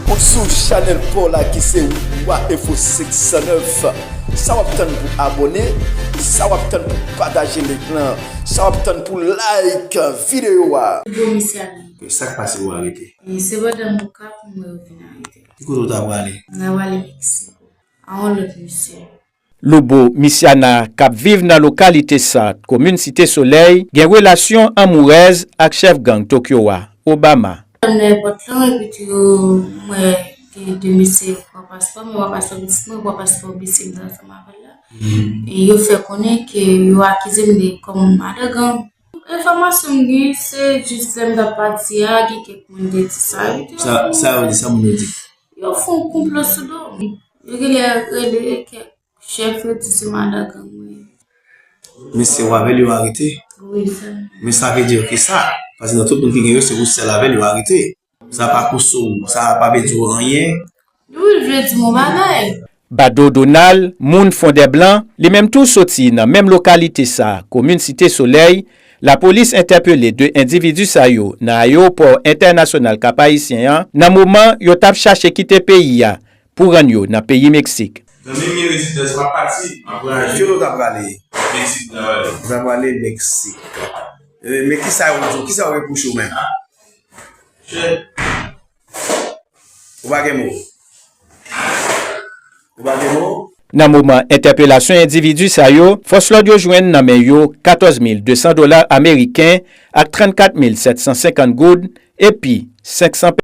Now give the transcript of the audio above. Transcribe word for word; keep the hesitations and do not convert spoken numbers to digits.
Ou sou chanèl pa w la ki se Wa Enfo senk san nèf. Sa w ap tann pou abòne? Sa w ap tann pou pataje link lan? Sa w ap tann pou like videyo a? Bon, misye ale. Sa k pase ou arete? E se pandan m okap mwen yo vin arete. Ki kote w ta prale? M ta prale Meksiko. A yon lòt misye. Loubo Misiana, k ap viv nan lokalite Sat, komin Site Solèy, gen relasyon anmourèz ak chèf gang Tokyo a, Obama. Nan èpòt lan, epi tou mwen gen de mesye pran paspò, mwen pran paspò pitit mwen, pran paspò mesye m te ansanm avè l la. E yo fè konnen ke yo akize m de kòm adan gang. Enfòmasyon m gen, se jis lè m t ap pati a, gen kèk moun te di sa, epi tou. Sa, sa yo di, sa moun yo di? Yo fè yon konplo sou do m. Yo genlè rele kèk chèf yo di se madan gang mwen ye. Men se ou avè l yo arete? Wi, sè. Men sa vle di ki sa? Paske nan tout moun ki gen yo, se ou sèl avè l yo arete. Sa pa konso w, sa pa vle di w anyen. Wi, l vle di m yon bagay. Bado Donald, moun Fondèblan, li menm tou soti nan menm lokalite sa, komin Site Solèy, lapolis entèpele de endividi sa yo nan ayewopò entènasyonal Kap Ayisyen an, nan moman yo t ap chache kite peyi a pou rann yo nan peyi Meksik. Zanmi m gen rezidans, m ap pati, m ap vwayaje. Kote w t ap prale? Meksik, m ta prale. Ou ta prale Meksik. E, men kisa yo di w? Kisa yo repwoche w menm? Chè. Ou pa gen mo? Ou pa gen mo? Nan moman entèpelasyon endividi sa yo, fòs lòd yo jwenn nan men yo katòz mil de san dola ameriken ak trannkat mil sèt san senkant goud epi senk san